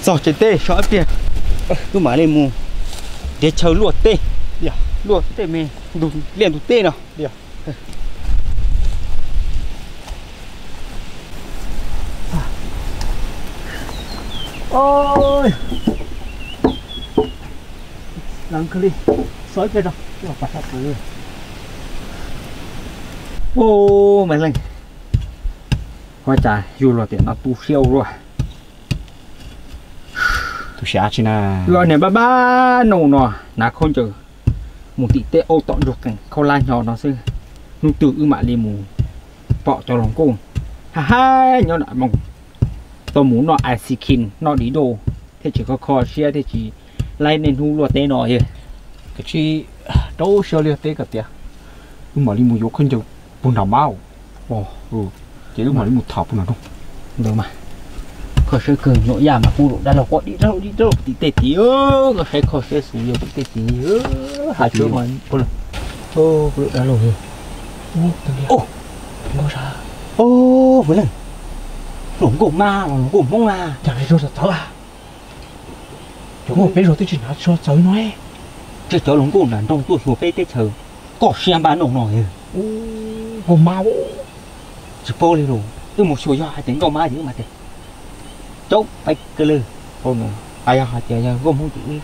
Txog tsev teb so ib pliag, wb mam li mus nrhiav chaw luaj teb, luaj tej me ntug liaj ntug teb no. Ua, Maiv Leej, ua cas yug luag tiam no tu siab ua luaj. Yog niag npab npab noj no, hnav khaub ncaws mus tim teb aub tom nrug qees khaub lab hnyo no xwb. Hnub twg wb mam li mus pom cov hluas nkauj hab hab nyob nram moos, tau mus noj ice cream noj di doj thiaj tsis kho kho siab thiaj tsis laib niaj hnub luaj teb no yog. Kav tsij rau siab liaj teb kom tiav, wb mam li mus yuav khaub ncaws puag nram mab. Ces wb mam li mus tham puag nram nroog. Kho siab kawg, Nuj Yaj mas kuj dab laug quaj di dab laug di dab laug tim tej tid, koj saib kho siab xus yog tim tej tid. Has tsuav mas dab laug. Hluas nkauj mab los hluas nkauj Hmoob na. Cas peb zos twb tsis hnav tso txawv no. Tseg cov hluas nkauj nram nroog tuaj xyuas peb teb chaws, koj siab npab noj no. Nkauj mab, tsis paub li los wb mus xyuas, yog hais tias nkauj mab ces wb mas tias caub pais kawg lawm. Yog hais tias yog nkauj Hmoob ces wb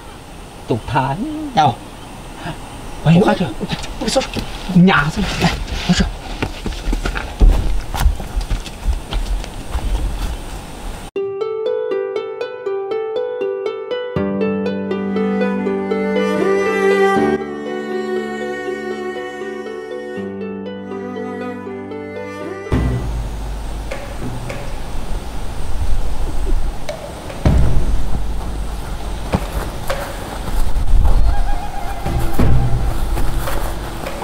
tus tha yau.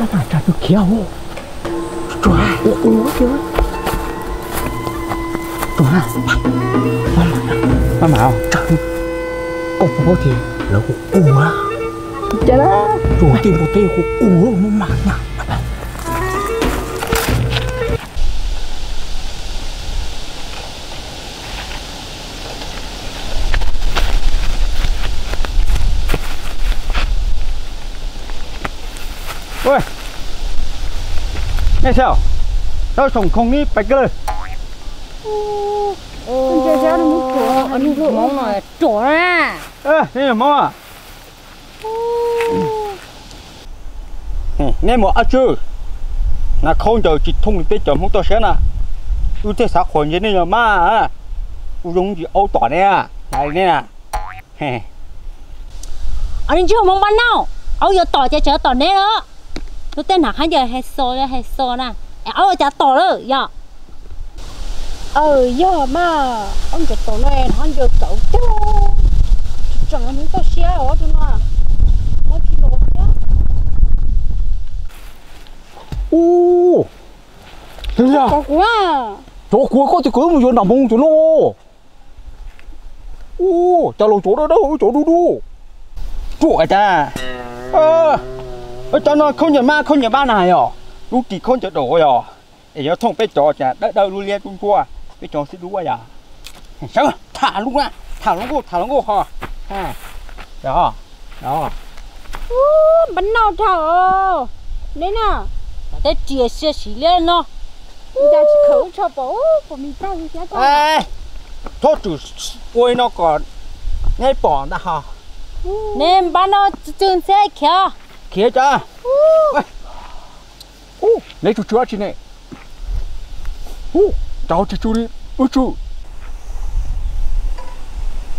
Koj tas tsam tus khiav hu. Tsuag ua ua kiag. Tsuag, maj mam tsam, koj puas paub tias lawv hu ua. Cas tsuag tej npua teb hu ua maj mam na. Nej saib, tau soom khoom ni pais kawg lawm. Hmoob no ruam na. Nej Hmoob a, nej mus ab tswb, hnav khaub ncaws tsis thooj li peb cov Hmoob toj siab na. Wb thiaj xav qhuas ntse nej yog mab, kuv zoo ntsis aub tom nej, hais li nej na. Os, nej ntsej muag Hmoob npab nauj, aub yuav tom ces tseem tom neb lawm. Lub tej hnav khaub ncaws hais xo hais xo na, es aub cas tom lawm yom? Aw, yog mas, aub ntsaws tom no hnav ncaws txawv cag, tsis tseem Hmoob toj siab os tus no, muab tsis los thiab. Ub, cov kuv, koj tias koj mus yuav nram Hmoob cov no. Ub, cas los cov dawb dawb, cov dub dub. Ruam cas, cov no khaub ncaws mab khaub ncaws npab na yog, lub ris khaub ncaws daum yog, es yuav thooj peb cov cas dawb dawb lub liab dub ntsuab, peb cov xib dub yog. Sawv tham lub na, tham hluas nkauj tham hluas nkauj ho. Npab nauj dhau, neb na, tej riam sia siv liab no. Tsis khaws tsho pom, pom mis tag thiab. Txhob txwm ua li no kom neb pom ntag ho. Neb npab nauj tsw tsw ntxhiab khiav. Khiav cas? Neb tsw tsw dab tsi ne? Cas ho tsis tsw li, wb tsw.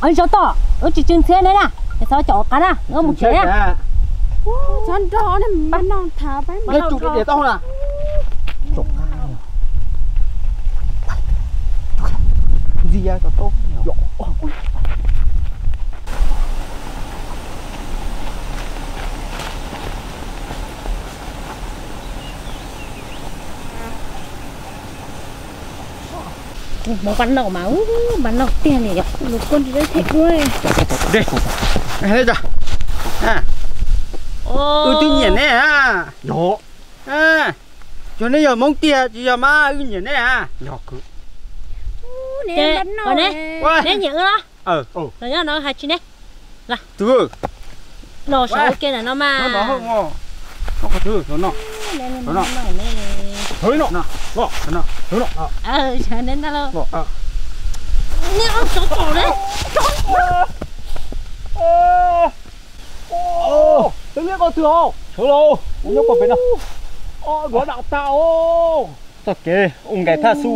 Ib zaug tom, wb tsis tsw ntxhiab neb na, es txhob caum qab na, wb mus khiav na. Txhob nrog neb npab nauj tham, neb tsw diam tau na. Hmoob npab nauj mas, npab nauj tiag li yom. Lus koj ntsis deb thiab dua. Wb twb nyiam neb a. Yog, yog neb yog Hmoob tiag tsis yog mas wb nyiam neb a. Neb nyiam wb los? Los nyob no hais tsis ne. Los saum ua ke ntawm no mas. Sawv neb ntag lauj. Neb ua tsov tom ne. Twb liab ko twg os? Sawv los, nyob pem no. Luav dam tas os. Txoj kev ua nqaim thaj xu.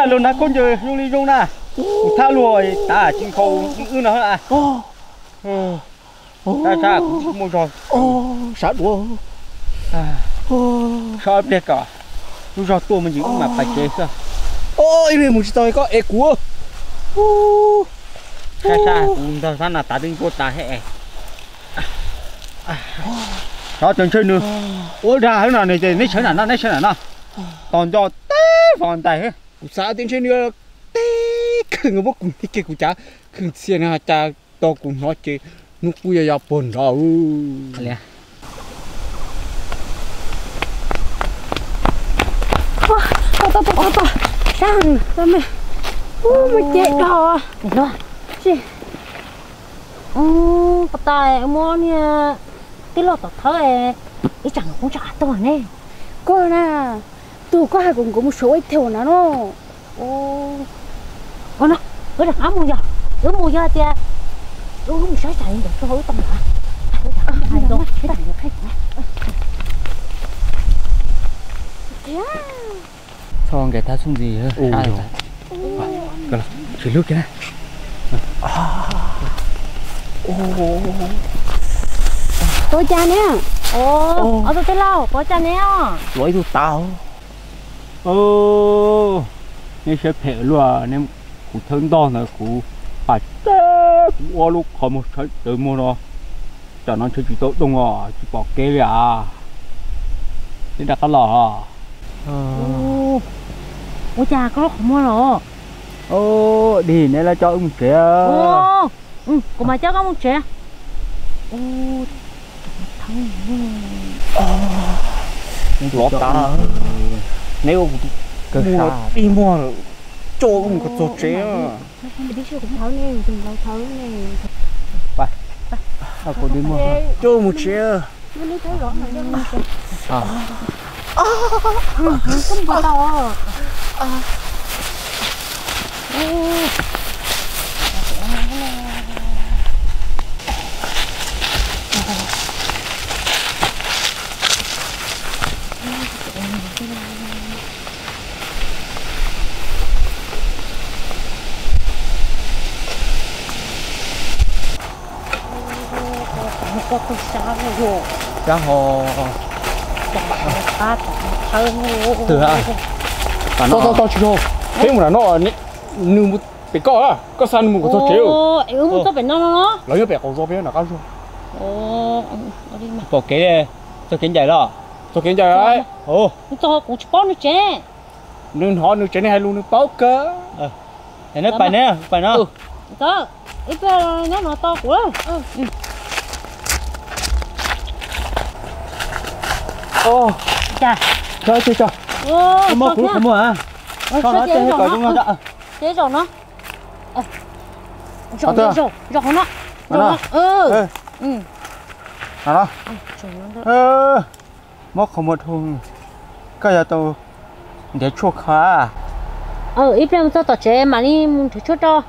Luag hnav khaub ncaws zoo li zoo na. Kuv thaj luag tas tsis nkaus wb no. Sab sab kuv muaj zog. Sab duav. Sab ib pliag kom lub zog tuaj me ntsis wb mam pais tsev xwb. Ib pliag mus tsis tau koj ev kuv. Sab sab kuv ntog sab no tas twb nkuaj tas he. Xyov tus ntshe nws ua dag hab no, neb sawv nram no, neb sawv nram no. Tos nco teb fos ntais. Kuv xav tias ntshe nws teb kheej muab kuv hnov kiag kuv cav kheej txhia no cas tau kuv hnov ces hnub qub yog yog puag nrov. Sab heev, muaj cev dhau. Ko tas muab niag tij laug tom thawb ib tsam kuv tsam tuag ne. Koj na, tus koj hais kom nkawd mus saum ua ib teg ua na no. Ua no, wb rov qab mus yog, wb mus yog tias wb mus saib tsam li ntawd tso wb tau lawm. Txhob nqes thaj xub ntxiv. Tsis hlub kiag na. Puas cas ne? Ob tug tij laug, puas cas ne? Luav ib tug tav. Neb siab phem luaj, neb, kuv thawb ntog ntawd kuv pam teb kuv ua lub qhov muag sawv daws muag no, tam no ntshe tsis tau doog os, tsis pom kev li as. Neb rov qab los. Ua cas koj lub qhov muag los? Dig, neb lawv coj wb mus tsev. Kuv mam coj koj mus tsev. Lov tas, neb ua kuv ua tib muag lawm, coj wb mus kom txog tsev. Coj wb mus tsev. Sab ho. Twg a? Tau tau tsis zoo. Peb mus nram no, nws mus pem koj, koj xa nws mus kom txog tsev. Wb mus txog pem no no. Lawv nyob pem qaum zos peb nram qab zos. Pom kev, txog kev ncaim los? Txog kev ncaim. Txog kuv tsis paub nws tsev. Nws hnov nws tsev, nws hais lus nws paub kawg. Neb pais, neb pais no. Ib pliag nyob no tos kuv. Cas, muab kuv qhov muag. Ces zaum no, zaum no, zaum no. Muab qhov muag dhau, koj yog tau nrhiav tshuaj kho. Ib pliag mus txog tom tsev mam li mus nrhiav tshuaj rau.